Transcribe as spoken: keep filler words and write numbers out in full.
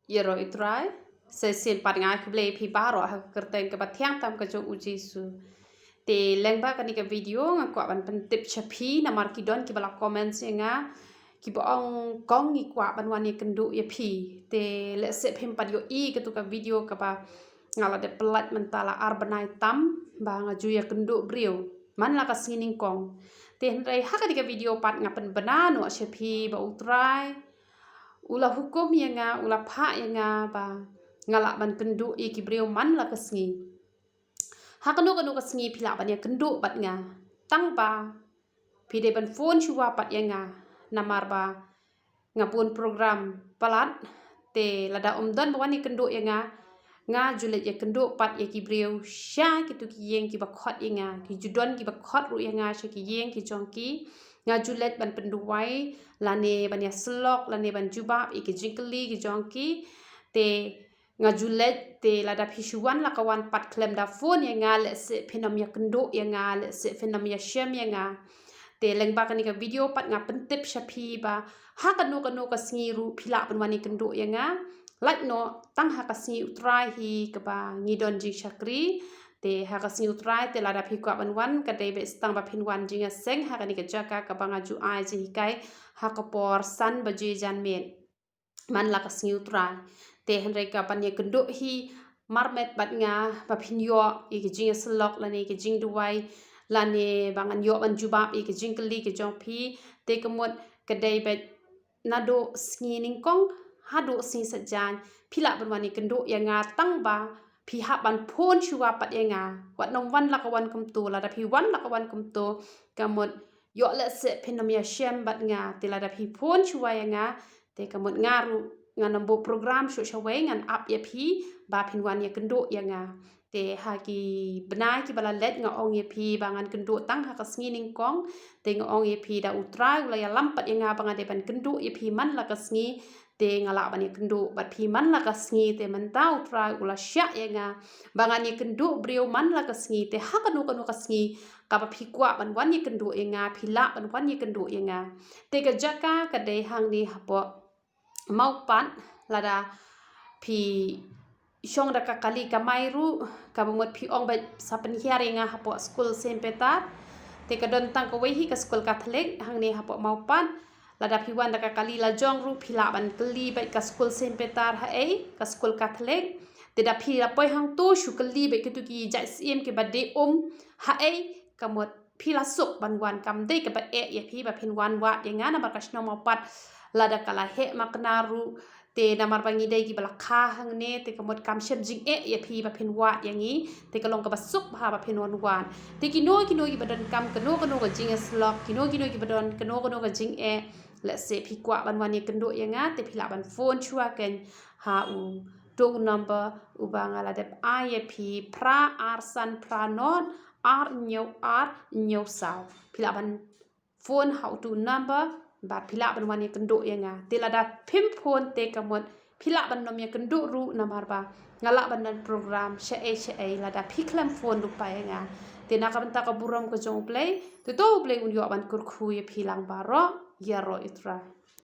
Ïaroh ïa u Trai. Sa shisien pat nga ai khublei ïa phi baroh ha ka kyrteng kaba thiang tam ka jong u Jisu. Te lyngba kane ka video nga kwah ban pyntip sha phi namar ki don kiba la comment ïa nga kiba ong kong ngi kwah ban wan ïakynduh ïa phi. Te lehse phim pat ïohi katu ka video kaba nga la dep pyllait mynta la ar bnai tam ba nga ju ïakynduh briew man la ka sngi nyngkong. Te hynrei ha kane ka video pat nga pynbna noh sha phi ba u Trai u la hukum ïa nga, u la phah ïa nga ba nga lah ban kynduh ïa ki briew man la ka sngi. Ha kano kano ka sngi phi lah ban ïakynduh bad nga, tang ba phi dei ban phone shuwa pat ïa nga. Namar ba nga bun program palat, te lada ym don ba wan ïakynduh ïa nga, nga ju leit ïakynduh pat ïa ki briew sha kitu ki ïing kiba khot ïa nga. Ki ju don kiba khot ruh ïa nga sha ki ïing ki jong ki. Nga ju leit ban pynduwai lane ban ïasyllok lane ban jubab ïa ki jingkylli ki jong ki. Te nga ju leit, te lada phi shu wan la ka wan pat khlem da phone ïa nga, lehse phin ym ïakynduh ïa nga, lehse phin ym ïashem ïa nga. Te lyngba kane ka video pat nga pyntip sha phi ba ha kano kano ka sngi ruh phi lah ban wan ïakynduh ïa nga. Lait noh tang ha ka sngi u Trai hi kaba ngi don jingshakri. Te ha ka sngi u Trai te lada phi kwah ban wan ka dei beit tang ba phin wan jingïaseng ha kane ka jaka kaba nga ju ai jinghikai ha ka por san baje janmiet man la ka sngi u Trai. Te hynrei ka ban ïakynduh hi marmet bad nga ba phin ïoh ïa ki jingïasyllok lane ki jingduwai lane ba ngan ïoh ban jubab ïa ki jingkylli ki jong phi. Te ka mut ka dei beit naduh sngi nyngkong haduh sngi saitjaiñ phi lah ban wan ïakynduh ïa nga tang ba phi hap ban phone shuwa pat ïa nga. Wat nym wan la ka wan kumto, lada phi wan la ka wan kumto ka mut ïoh lehse phin ym ïashem bad nga. Te lada phi phone shuwa ïa nga te ka mut nga ruh ngan ym buh program shuh shawei, ngan ap ïa phi ba phin wan ïakynduh ïa nga. Te ha ki bnai kiba la leit nga ong ïa phi ba ngan kynduh tang ha ka sngi nyngkong. Te nga ong ïa phi da u Trai u la ïalam pat ïa nga ba nga dei ban kynduh ïa phi man la ka sngi. Te nga lah ban ïakynduh bad phi man la ka sngi. Te mynta u Trai u la shah ïa nga ba ngan ïakynduh briew man la ka sngi. Te ha kano kano ka sngi kaba phi kwah ban wan ïakynduh ïa nga phi lah ban wan ïakynduh ïa nga. Te ka jaka ka dei hangne hapoh Mawpat. Lada phi shong da ka kali kamai ruh kaba mut phi ong beit sa pynhiar ïa nga hapoh skul Saint Peter. Te ka don tang kawei hi ka skul Katholik hangne hapoh Mawpat. Lada phi wan da ka kali lajong ruh phi lah ban kylli beit ka skul Saint Peter haei ka skul Katholik. Te da phi la poi hangto shu kylli beit kitu ki jait syiem kiba dei um haei ka mut phi la suk ban wan, kam dei kaba eh ïa phi ba phin wan wad ïa nga namar ka shnong Mawpat lada ka la heh makna ruh. Te namar ba ngi dei kiba la kha hangne te ka mut kam shem jingeh ïa phi ba phin wad ïa ngi. Te ka long kaba suk bha ba phin wan wad. Te kino kino kiba donkam kano kano ka jingïasyllok, kino kino kiba don kano kano ka jingeh, lehse phi kwah ban wan ïakynduh ïa nga te phi lah ban phone shuwa kein ha uto u number uba nga la dep ai ïa phi, phra ar san phra nod ar hynñiew ar hynñiew saw. Phi lah ban phone ha uto u number bad phi lah ban wan ïakynduh ïa nga. Te lada phim phone te ka mut phi lah ban nym ïakynduh ruh namar ba nga lah ban don program shaei shaei lada phi khlem phone lypa ïa nga. Te na ka bynta ka burom ka jong U Blei, te to U Blei un ïoh ban kyrkhu ïa phi lang baroh. Ïaroh ïa U Trai.